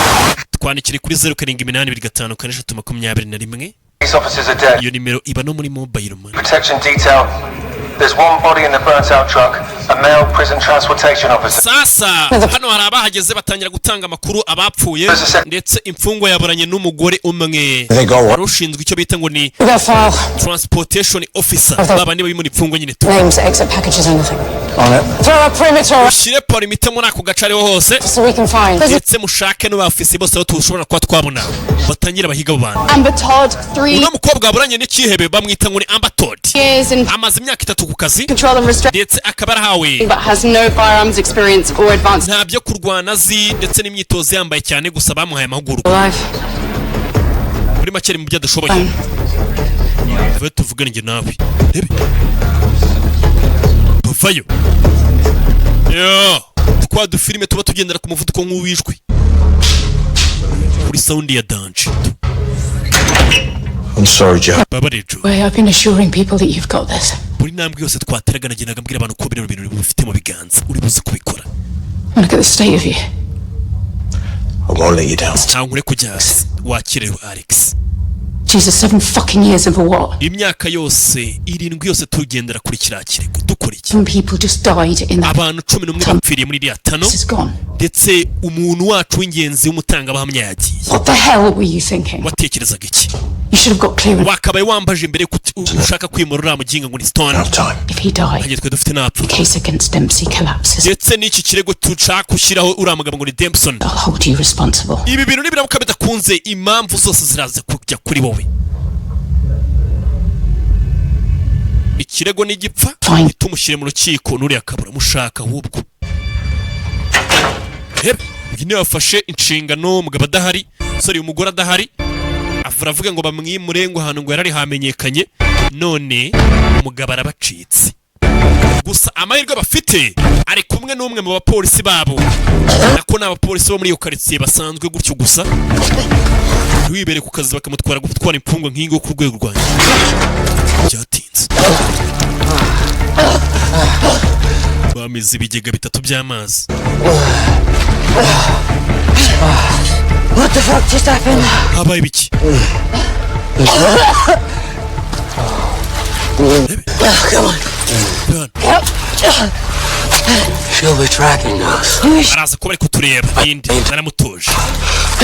twandikire kuri 078254 321. These officers are dead. Iyo nimero iba no muri mobile money. Protection detail. There's one body in the burnt out truck, a male prison transportation officer. Sasa hano hari abahageze batangira gutanga amakuru, abapfuye ndetse imfungwa yaburanye n'umugore umwe wari ushinzwe icyo bita ngo ni Their file. transportation officer, baba niba bimura imfungwa nyine tu. Names, exit packages, anything. On it. Throw a perimeter Ushyire perimeter muri ako gace ariho hose so we can find. ndetse mushake n'abafisi bose aho tushobora kuba twabona, batangire bahiga abo bantu. Amber Todd, 3 Uno mukobwa waburanye n'ikihebe bamwita ngo ni Amber Todd. years in Amaze imyaka 3 ku kazi control and restraint, ndetse akaba yarahawe but has no firearms experience or advanced nta byo kurwana azi ndetse n'imyitozo yambaye cyane, gusa bamuhaye amahugurwa. Alive. Muri make ari mu byo adashoboye. Vuba tuvugane njye nawe. Rebe, bavayo. Yo, twa dufilime tuba tugendera ku muvuduko nk'uwijwi kuri sound ya danger. I'm sorry, Joe. Babare, Joe. Way, I've been assuring people that you've got this. Buri ntambwe yose twateraga nagendaga mbwira abantu ko bino bintu bifite mu biganza, uri buze kubikora. And look at the state of you. I won't let you down. Ntabwo nkure kujya hasi, wakirewe Alex. Jesus, 7 fucking years and for what? Imyaka yose 7 yose tugendera kuri kiriya kirego, dukora iki? Some people just died in that. Abantu 11 bapfiriye muri iriya tunnel This is gone. ndetse umuntu wacu w'ingenzi w'umutangabuhamya yagiye. What the hell were you thinking? Watekerezaga iki? You should have got clearance. Wakabaye wambaje mbere ko ushaka kwimura uriya muginga ngo ni Stone. If he died, Ntabwo twe dufite napfa the case against Dempsey collapses. Ndetse n'iki kirego dushaka gushyiraho uriya mugabo ngo ni Dempson. I'll hold you responsible. Ibi bintu nibiramuka bidakunze, impamvu zose ziraza kujya kuri wowe. Ikirego nigipfa, ntitumushyire mu rukiko, n'uriya kabura mushaka ahubwo. Rebe, uyu niwe wafashe inshingano umugabo adahari, sorry, umugore adahari. Avura avuga ngo bamwimure, ngo ahantu ngo yarari hamenyekanye, none umugabo arabacitse. Gusa amahirwe bafite, ari kumwe n'umwe mu bapolisi babo, nako ni abapolisi bo muri iyo karitsiye basanzwe gutyo gusa, wibere ku kazi bakamutwara gutwara imfungwa nk'iyi ku rwego rwanjye. Byatinze, bamize ibigega bitatu by'amazi. What the fuck just happened? Habaye ibiki? Oh, come on. She'll be tracking us. Araza kuba ari kutureba indi, naramutuje.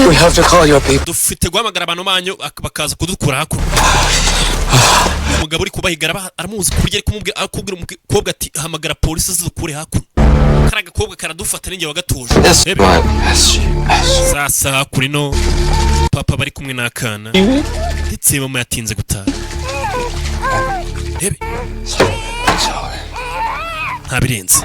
We have to call your people. Dufite guhamagara abantu banyu bakaza kudukura hakuno. Umugabo uri kubahiga aramuzi ku buryo ari kumubwira, akubwira umukobwa ati: "Hamagara polisi zidukure hakuno, kariya gakobwa karadufata, ninjye wagatuje." Rebe. Right. S S. Sasa hakuno papa bari kumwe n'akana ndetse mama yatinze gutaha. Rebe, nta birenze.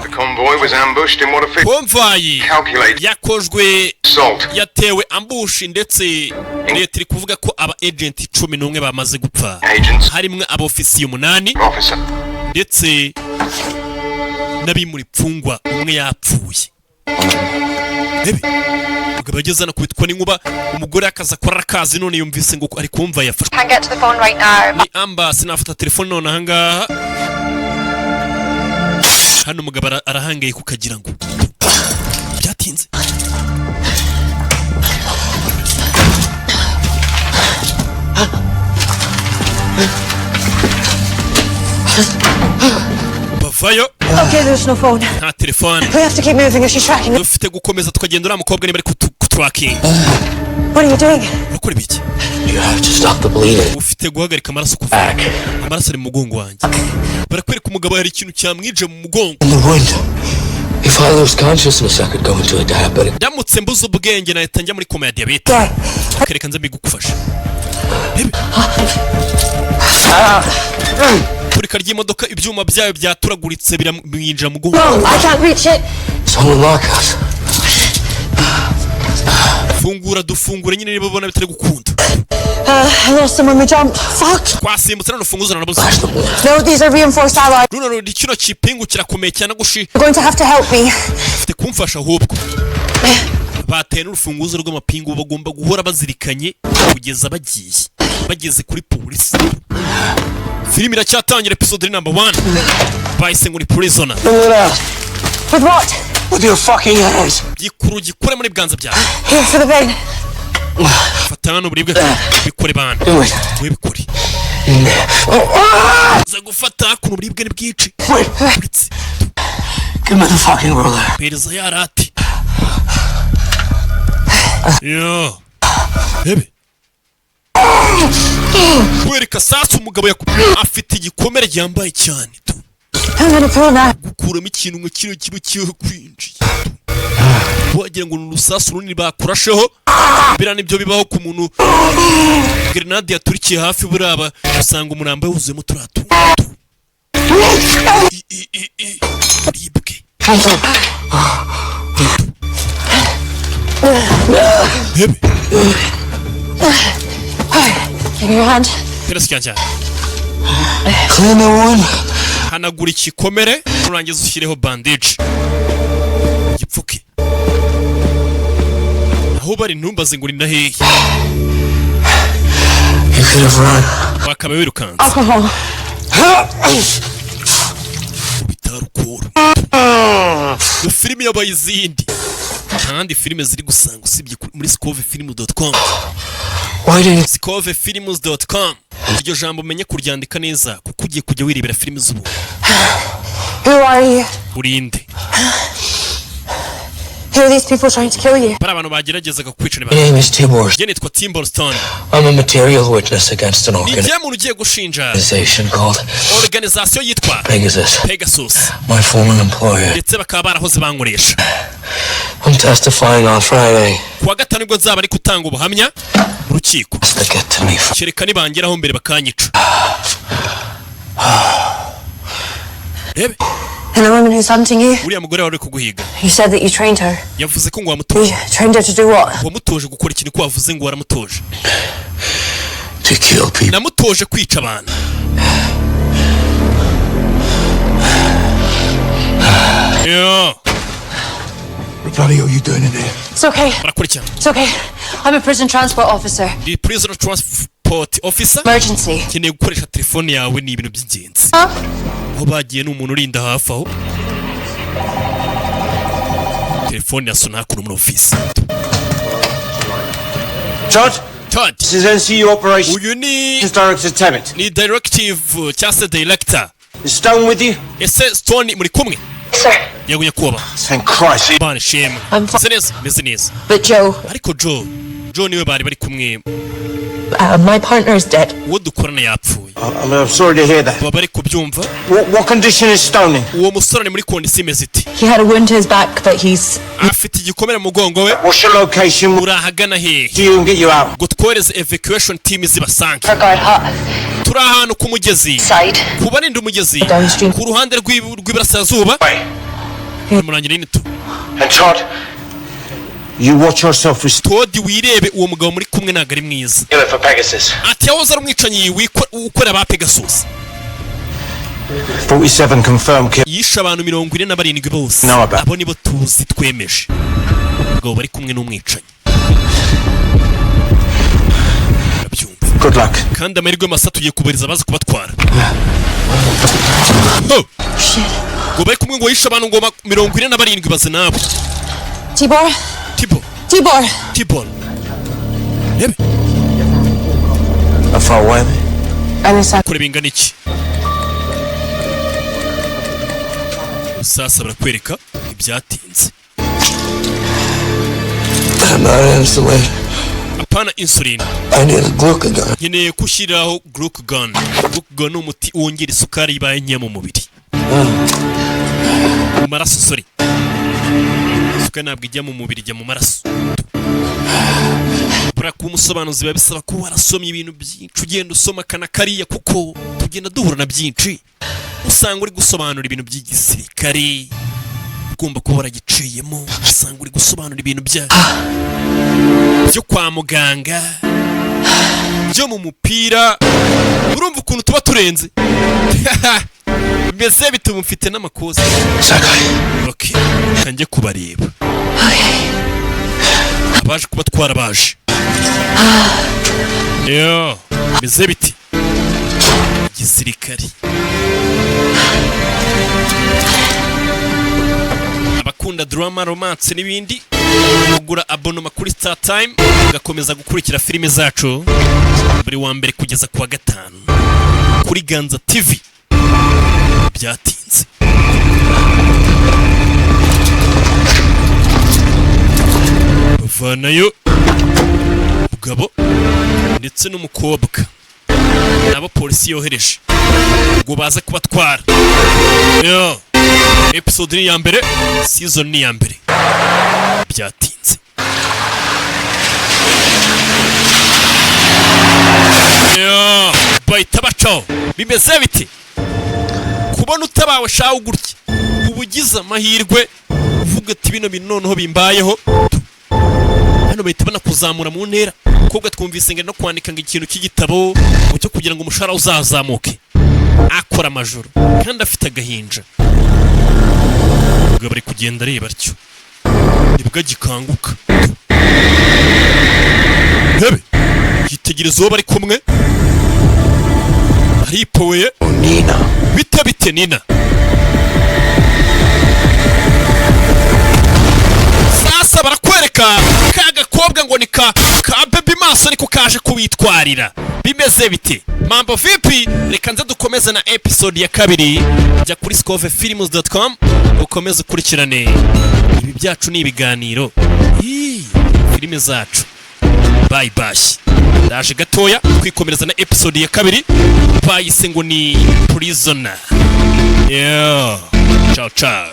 The convoy was ambushed in what officials Convoy calculate yakojwe assault. Yatewe ambush, ndetse leta iri kuvuga ko aba agent 11 bamaze gupfa, Agents. harimwo abofisiye 8 Officer. ndetse n'abimura imfungwa umwe yapfuye. Ebe umugabo yageze anakubitwa n'inkuba, umugore akaza akora akazi, none yumvise ngo ari kumva yafashwe. Can't get to the phone right now. Ni amba sinafata telefone none ahangaha. Hano umugabo arahangayika ukagira ngo byatinze. Bavayo. Okay, there's no phone. Nta telefone. We have to keep moving if she's tracking us. Dufite gukomeza tukagenda, uriya mukobwa niba ari kuturakinga. What are you doing? Urakora ibiki? You have to stop the bleeding. Ufite guhagarika amaraso kuva, amaraso ari mu mugongo wanjye. Barakwereka umugabo hari ikintu cyamwije mu mugongo. In the wind. If I lose consciousness, I could go into a diabetic. Ndamutse mbuze ubwenge nahita njya muri koma ya diyabete. Kereka nze mbigufasha. Rebe. Turika ry'imodoka, ibyuma byayo byaturaguritse biramwinjira mu mugongo. No, I can't reach it. Someone lock us. Fungura, dufungure nyine niba ubona bitari gukunda. I lost them when we jumped. Fuck. Twasimbutse none ufunguzo narabuze. No, these are reinforced alloy. Runo ruri kino kipingu kirakomeye cyane gushi. You're going to have to help me. Ufite kumfasha ahubwo. Bateye n'urufunguzo rw'amapingu, bagomba guhora bazirikanye kugeza bagiye bageze kuri polisi. Filime iracyatangira, episode number 1, bahise ngo ni Prisoner. Pull it out. With what? With your fucking hands. Gikuru gikure muri bwanza byawe. Here for the vein. Fata hano uburibwe, bikore bana. Do it. We bikore. Za gufata hakuno, uburibwe ni bwinshi. Wait. Uretse. Give me the fucking ruler. Pereza ya rati yo ebe kwereka sasa umugabo afite igikomere gihambaye cyane tu. I'm gonna pull now. Gukuramo ikintu nka kino kiba kiho kwinjiye, wagira ngo ni urusasu runini bakurasheho. Biriya nibyo bibaho ku muntu grenade yaturikiye hafi, buraba usanga umurambo wuzuyemo turiya tuntu uribwe. Ebe. Give me your hand. Teresi cyane cyane. Clean the wound. Hanagura igikomere, nurangiza ushyireho bandage, gipfuke aho bari. Ntumbaze ngo ni na hehe. You could have run. Wakaba wirukanse. Alcohol. Bitarukuru iyo filime yabaye izindi, ntahandi filime ziri gusanga usibye muri scovefilm.com. Why didn't scovefilms.com, iryo jambo umenye kuryandika neza kuko ugiye kujya wirebera filime z'ubu. Who are you? Urinde? Who are these people trying to kill you? Bari abantu bageragezaga kukwica ni My name is Tibor. Njye nitwa Tim Stone. I'm a material witness against an Ni njye muntu ugiye gushinja organization called organization yitwa Pegasus. Pegasus. My former employer. Ndetse bakaba barahoze bankoresha. I'm testifying on Friday. Kuwa gatanu nibwo nzaba ari gutanga ubuhamya mu rukiko. To get to me. Kereka nibangeraho mbere bakanyica. Rebe. And the woman who's hunting you? Uriya mugore wari uri kuguhiga. You said that you trained her. Yavuze ko ngo wamutoje. You trained her to do what? Wamutoje gukora ikintu ko wavuze ngo waramutoje. To kill people. Namutoje kwica abantu. Yo. What bloody hell are you doing in there? It's okay. Barakurikirana. It's okay. I'm a prison transport officer. Ndi prisoner transport officer. Emergency. Nkeneye gukoresha telefone yawe, ni ibintu by'ingenzi. Aho bagiye ni umuntu urinda hafi aho. Telefone ya sona hakuno muri ofisi. Todd? Todd. This is NCU Operations Uyu ni Director Tebbit. Ni directive cyangwa se director. Is Stone with you? Ese Stone muri kumwe? Sir. Yego nyakubahwa. Thank Christ. Bana shema. I'm fine. Meze neza, meze neza. But Joe, Ariko Joe, Joe niwe bari bari kumwe. My partner is dead. Uwo dukorana yapfuye. I'm sorry to hear that. Baba bari kubyumva. What condition is Stone in? Uwo musore ari muri kondisiyo imeze iti? He had a wound to his back, but he's Afite igikomere mu mugongo we. What's your location? Uri ahagana hehe? Do you and get you out? Ngo twohereze evacuation team zibasange. Guard hut. Turi ahantu ku mugezi. Side. Ku barinda umugezi. Downstream. Ku ruhande rw'iburasirazuba. Murangira nyine tu. And Todd, you watch yourself with Todd, wirebe uwo mugabo muri kumwe ntabwo ari mwiza. killer for Pegasus. Ati yahoze ari umwicanyi ukorera ba Pegasus. 47 confirmed kill. Yishe abantu 47 bose. Know about. Abo nibo tuzi twemeje. Umugabo bari kumwe n'umwicanyi. Good luck. Kandi amahirwe masa, tugiye kubariza abaza kubatwara. Ho! Ngo bari kumwe, ngo yishe abantu ngo 47, baze nabo. Tibor? Tibor. Tibor! Tibor. Rebe. How far away are they? Kure bingana iki? Sasa barakwereka ibyatinze. Not insulin. Apana insulin. I need a glucagon. Nkeneye gushyiraho glucagon. Glucagon ni umuti wongera isukari ibaye nke mu mubiri, mu maraso, sorry. Isukari ntabwo ijya mu mubiri, ijya mu maraso. Buriya kuba umusobanuzi biba bisaba kuba warasomye ibintu byinshi, ugenda usoma akana kariya, kuko tugenda duhura na byinshi. Usanga uri gusobanura ibintu by'igisirikare, ugomba kuba waragiciyemo. Usanga uri gusobanura ibintu byo kwa muganga, byo mu mupira. Urumva ukuntu tuba turenze. Mbese bituma mfite n'amakosa. Okay, kanjye kubareba abaje kuba twarabaje yo. Bimeze biti gisirikari? Abakunda drama, romance n'ibindi, kugura abonnement kuri Star Time ugakomeza gukurikira filime zacu buri wa mbere kugeza ku wa gatanu kuri Ganza TV. Byatinze bavanayo umugabo ndetse n'umukobwa, nabo polisi yohereje ngo baze kubatwara. Yo, episode ni iya mbere, season ni iya mbere. Byatinze. Yo, bahita bacaho. Bimeze biti kubona utabawe shawe gutya? Uba ugize amahirwe, uvuga ati bino bintu noneho bimbayeho. Hano bahita banakuzamura mu ntera. Umukobwa twumvise ngo ari no kwandika ngo ikintu cy'igitabo ngo cyo kugira ngo umushahara uzazamuke. Akora amajoro kandi afite agahinja. Umugabo ari kugenda areba atyo, nibwo agikanguka. Ntebe yitegereza uwo bari kumwe, aripoweye. Nina. Bite bite, Nina? Sasa barakwereka ka gakobwa ngo ni ka baby maso, ariko kaje kubitwarira. Bimeze bite? Mambo vipi? Reka nze dukomeze na episode ya kabiri. Jya kuri scovefilms.com ukomeze ukurikirane ibi byacu, ni ibiganiro. Hii, filime zacu. Bye bye, ndaje gatoya twikomereza na episode ya kabiri, bayise ngo ni Prisoner. Yeah. Ciao ciao.